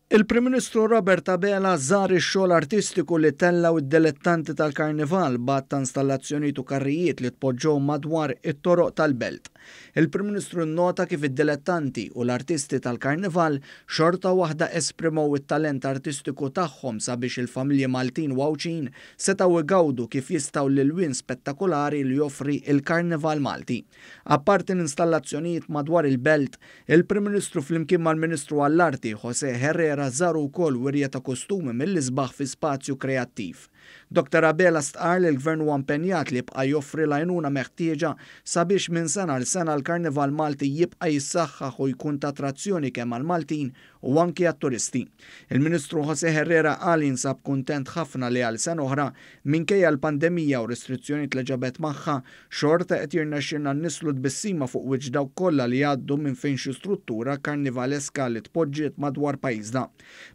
Il-Prim Ministru Robert Abela żar ix-xogħol artistiku li tellgħu d-dilettanti tal-Karnival b'għadd ta' installazzjonijiet u karrijiet li tpoġġew madwar it-toroq tal-belt. Il-Prim Ministru nnota kif id-dilettanti u l-artisti tal-Karnival xorta waħda esprimew it-talent artistiku tagħhom sabiex il-familji Maltin u Għawdxin setgħu jgawdu kif jistgħu l-ilwien spettakolari li joffri l-Karnival Malti. Apparti l-installazzjonijiet madwar il-belt, il-Prim Ministru flimkien mal-Ministru għall-Arti, José Herrera żaru wkoll wirja ta' kostumi mill-isbaħ fi spazju kreattiv. Dottor Abela stqarr li l-Gvern huwa impenjat li jibqa' joffri l-għajnuna meħtieġa sabiex minn sena għal sena l-Karnival Malti jibqa' jissaħħaħ u jkun ta' attrazzjoni kemm għall-Maltin u anki għat-turisti. Il-Ministru José Herrera qal jinsab kuntent ħafna li għal sena oħra, minkejja l-pandemija u restrizzjonijiet li ġabet magħha, xorta qed jirnexxilna nnisslu tbissima fuq wiċċ dawk kollha li jgħaddu minn fejn xi struttura karnivaleska li tpoġġiet madwar pajjiżna.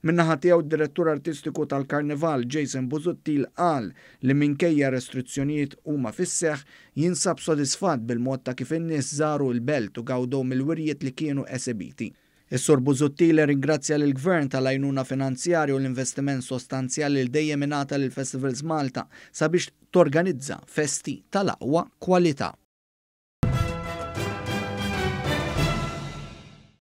Min-naħa tiegħu d-Direttur Artistiku tal-Karnival Jason Busuttil qal li minkejja restrizzjonijiet huma fis-seħħ, jinsab sodisfatt bil-mod ta' kif in-nies żaru l-belt u gawdew mill-wirjiet li kienu esebiti. Is-Sur Busuttil irringrazzja lill-Gvern tal-għajnuna finanzjarja u l-investiment sostanzjali li dejjem ingħata lil Festivals Malta sabiex torganizza festi tal-aqwa kwalità.